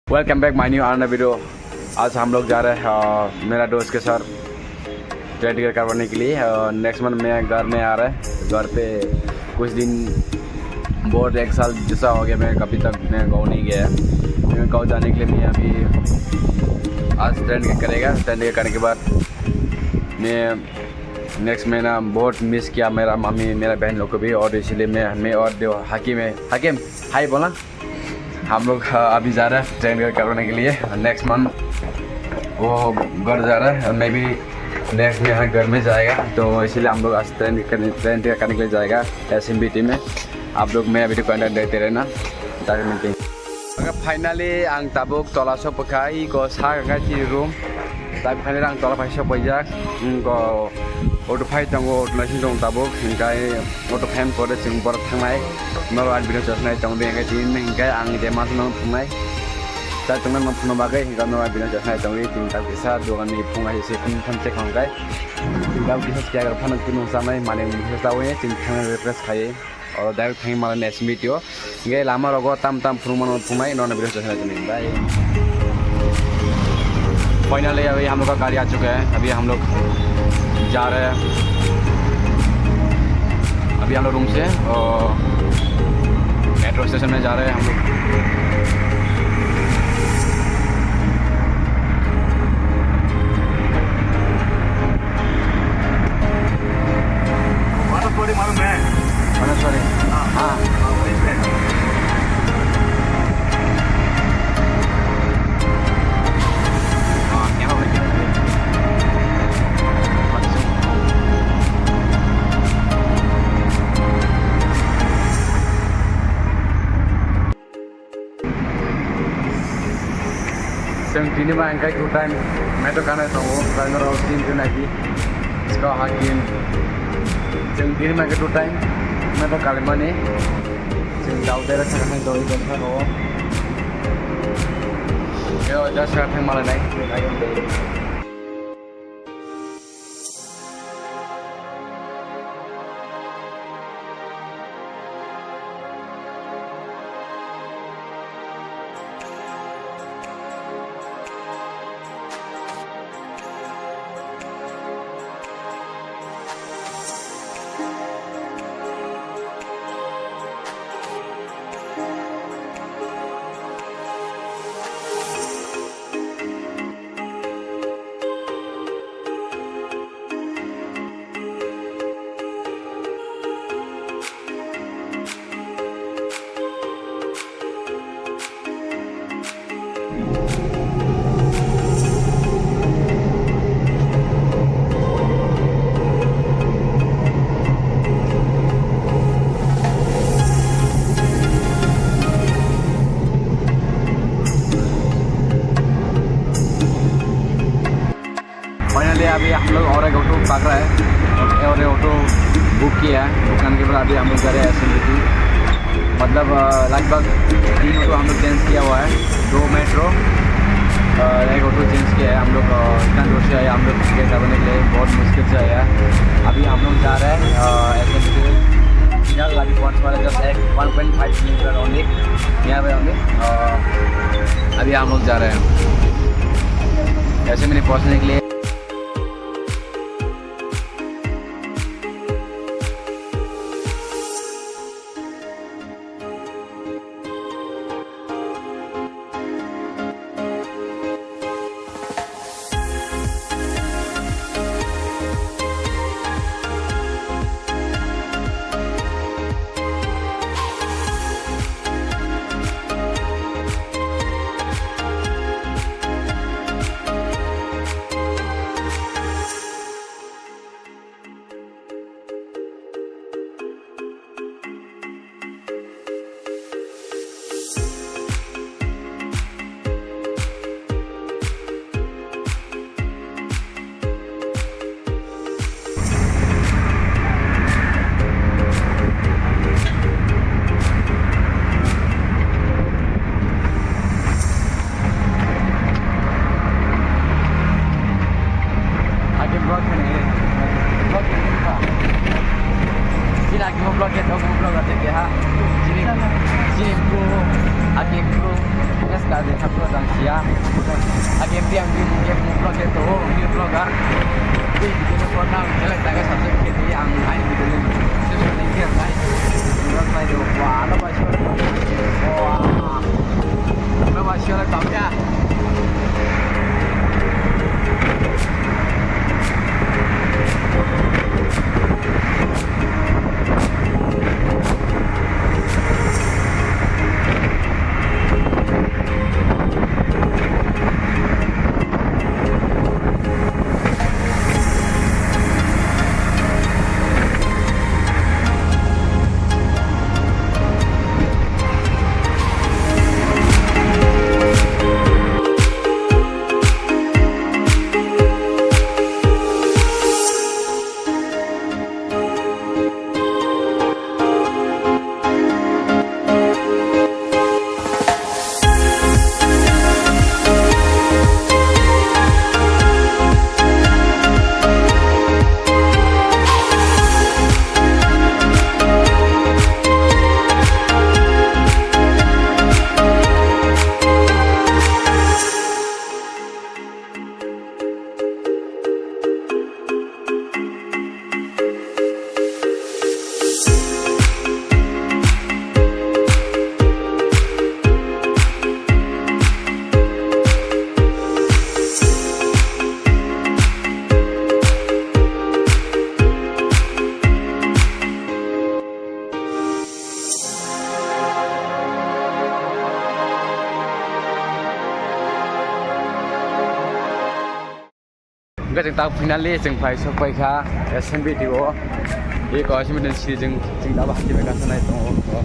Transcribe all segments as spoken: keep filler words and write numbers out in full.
Welcome back my new another video। आज हम लोग जा रहे हैं, अ, मेरा दोस्त के साथ ट्रेन टिकट करवाने के लिए। अ, नेक्स्ट मंथ मैं घर में आ रहा है। घर पे कुछ दिन, बहुत एक साल जैसा हो गया, मैं कभी तक मैं गाँव नहीं गया। मैं गाँव जाने के लिए मैं अभी आज ट्रेन टिकट करेगा। ट्रेन टिकट करने के बाद मैं नेक्स्ट महीना बहुत मिस किया मेरा मम्मी, मेरा बहन लोग को भी, और इसीलिए मैं, मैं और देव हाकिम है। हाकिम, हाय बोला। हम लोग, अ, अभी जा रहे हैं ट्रेन टिकट करवाने के लिए। नेक्स्ट मंथ वो घर जा रहा है, और मैं भी नेक्स्ट में यहाँ घर में जाएगा, तो इसीलिए हम लोग आज ट्रेन टिकट करने, ट्रेन टिकट करने के लिए जाएगा एस एम बी टी में। आप लोग मैं अभी कॉन्टैक्ट देते रहना, ताकि मिलते हैं। Finally, ang tabuk tola sok bwkha, iko sa kha chini room. Tak finally ang tola phai sok paijak. Iko auto phai tongo, auto naising tongo tabuk. Hinkhe auto phai pore chwng borok thangnai. Norok ani video chosnai tongdi, hinkhe tini hinkhe ang je mas no thangnai. Tak tongna no phunuk bagwi hinkhe norok ani video chosnai tongdi. Tini tak kisa dogan ni phung hai se phung tham se khangkai. Tini tak kisa chair phano tini chanai mane misa chawi tini thangna request khai. Oro direct thangwi mala next video. Hinkhe lama rogo tam tam phunukmano phunuknai, norokno video chosnai tongdi. Bye. Finally, अभी हम लोग का गाड़ी आ चुका है। अभी हम लोग जा रहे हैं, अभी हम लोग रूम से, अ, मेट्रो स्टेशन में जा रहे हैं हम लोग। Manaswari, मालूम है? Manaswari। हाँ। हाँ। हाँ, वही पे। हाँ, यहाँ वही पे। Chwng tini ma hwnkhe two time metro kanai tongo, kainwi rok team twi naidi. Sika hakim. Chwng tini ma hwnkhe two time metro kalimani. Chwng dao dera thangkha doi dong thangkha o. Yo, just thang malai nai. Finally, अभी हम लोग और एक ऑटो पकड़ा है और एक auto book किया है। बुक करने के बाद अभी हम लोग जा रहे हैं एस एम बी टी। मतलब, अ, लगभग तीन ऑटो हम लोग चेंज किया हुआ है, दो मेट्रो, अ, एक ऑटो चेंज किया है हम लोग। अ, इतना दूर से आए हम लोग, टिकट करवाने के लिए बहुत मुश्किल से आया। अभी हम लोग जा रहे हैं, अ, एस एम बी टी। फिलहाल अभी पहुंचने वाले just एक one point five kilometre only, यहाँ पे ओनली। अ, अभी हम लोग जा रहे हैं एस एम बी टी पहुंचने के लिए। Jang sia. Age yang game vlog ya tuh, ini vlog ah. Ini video ko na jelek tak sampai ke dia ang ai video ni. Sesuatu yang dia ai. Vlog mai do. Wah, ada masih. Wah. Ada masih ada kau ya. Hingke chwng tak finally chwng phai sok pai kha S M B T o. Eko S M B T ni siri chwng, chwng daba hati bai kasa nai tongo.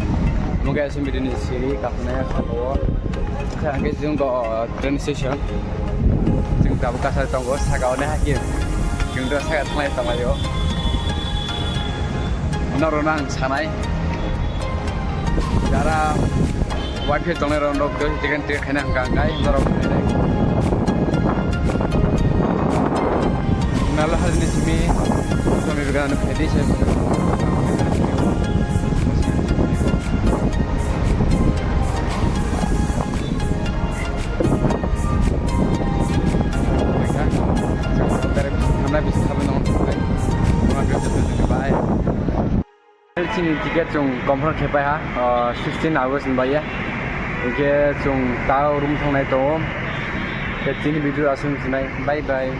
Hingke S M B T ni siri kasa nai saka o. Kha hingke chwng ko train station. Chwng daba kasa tongo saka o nai haki. Chwng do saka thanglai tonglaio. Norok no ang sanai. Jara wifi tongnai rok nok do ticket ticket khaina hwnkha hwnkhe norok khainai. Nalo hajni simi Swami Vivekananda phaidi se. Hamna bisi khabai nong. Bye. Chini ticket chwng confirm khe pai ha, ah, sixteen August ni bai ya. Hingke chwng ta room thangnai tongo. Khe chini video aswk sinai. Bye bye.